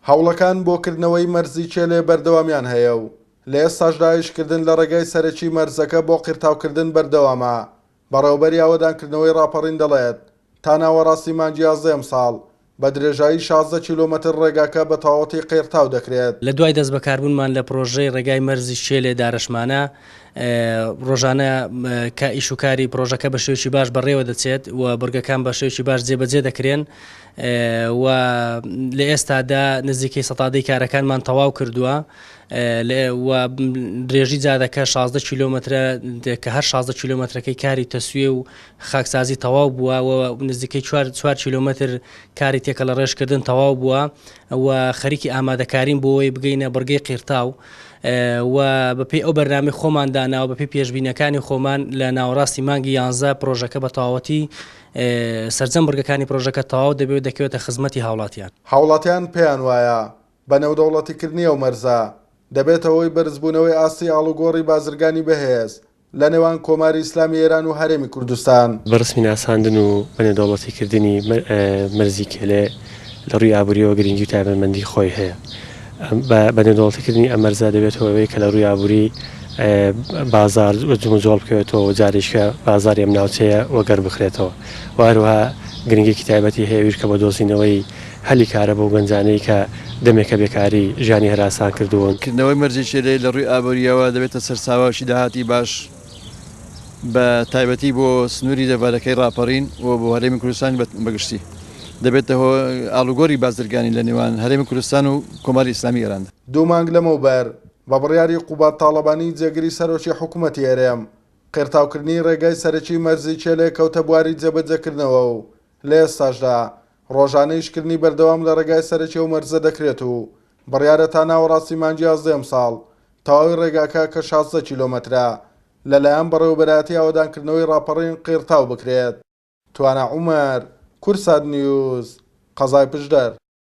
هەوڵەکان بۆ کردنەوەی مەرزی کێلێ بەردەوامیان هەیە و لە ئێستاشدا ئیشکردن لە ڕێگای سەرەکی مەرزەکە بۆ قیرتاوکردن بەردەوامە، بەڕێوەبەری ئاوەدانکردنەوەی ڕاپەڕین دەڵێت، تا ناوەڕاستی مانگی یازدەی ئەمساڵ بە درێژایی 16 کیلۆمەتر ڕێگاکە بە تەواوەتی قیڕتاو دەکرێت. لە دوای دەستبەکاربوونمان لە پرۆژەی ڕێگای مەرزی کێلێ دارەشمانە، ڕۆژانە کە ئیش و کاری پرۆژەکە بە شێوەیەکی باش بەڕێوە دەچێت و بڕگەکان بە شێوەیەکی باش جێبەجێ دەکرێن و لە ئێستادا نزیکەی سەتادەی کارەکانمان تەواو کردووە و درێژی جادەکە 16 کیلۆمەترە کە هەر 16 کیلۆمەترەکەی کاری تەسویە و خاکسازی تەواو بووە و نزیکەی چوار کیلۆمەتر کاری تێکەڵەڕێژکردن تەواو بووە و خەریکی ئامادەکارین بۆ ئەوەی بگەینە بڕگەی قیرتاو و بەپێی ئەو بەرنامەی خۆمان داناوە بەپێی پێشبینەکانی خۆمان لە ناوەڕاستی مانگی یانزە پرۆژەکە بە تەواوەتی سەرجەم بڕگەکانی پرۆژەکە تەواو دەبێت و دەکەوێتە خزمەتی هاوڵاتیان. هاوڵاتیان پێیان وایە بە نێودەوڵەتیکردنی ئەو مەرزە دەبێتە هۆی بەرزبوونەوەی ئاستی ئاڵوگۆڕی بازرگانی بەهێز لە نێوان کۆماری ئیسلامی ئێران و هەرێمی کوردستان. بە ڕەسمی ناساندن و بە نێودەوڵەتی کردنی مەرزی کێلێ لە ڕووی ئابوورییەوە گرنگی و تایبەتمەندی خۆی هەیە. بە نێودەوڵەتی کردنی ئەم مەرزە دەبێتە هۆی ئەوەی کە لە ڕووی ئابووری بازاڕ جموجۆڵ بکەوێتەوە و جارێکیکە بازاڕی ئەم ناوچەیە وەگەڕ بخرێتەوە و هەروەها گرنگییەکی تایبەتی هەیە ئەویش کە بۆ دۆزینەوەی هەلی کارە بەو گەنجانەی کە دەمێکە بێکاری ژیانی هەراسان کردوون. کردنەوەی مەرزی چێلێ لە ڕووی ئابوورییەوە دەبێتە سەرچاوەکی داهاتی باش بە تایبەتی بۆ سنووری دەڤەرەکەی ڕاپەڕین و بۆ هەرێمی کوردستان بە گشتی. دەبێتە هۆی ئاڵوگۆری بازرگانی لە نێوان هەرێمی کوردستان و کۆماری ئیسلامی ئێراندا. دوو مانگ لەمەوبەر بە بڕیاری قوباد تاڵەبانی جێگری سەرۆکی حکومەتی هەرێم، قیرتاوکردنی ڕێگای سەرەکی مەرزی کێلێ کەوتە بواری جێبەجێکردنەوە و لە ئێستاشدا ڕۆژانە ئیشکردنی بەردەوام لە ڕێگای سەرەکی ئەو مەرزە دەکرێت و بڕیارە تا ناوەڕاستی مانگی یازدەی ئەمساڵ تەواوی ڕێگاکە کە 16 کیلۆمەترە لەلایەن بەڕێوەبەرایەتی ئاوەدانکردنەوەی ڕاپەڕین قیڕتاو بکرێت. توانا عومەر، کوردسات نیوز، قەزای پشدەر.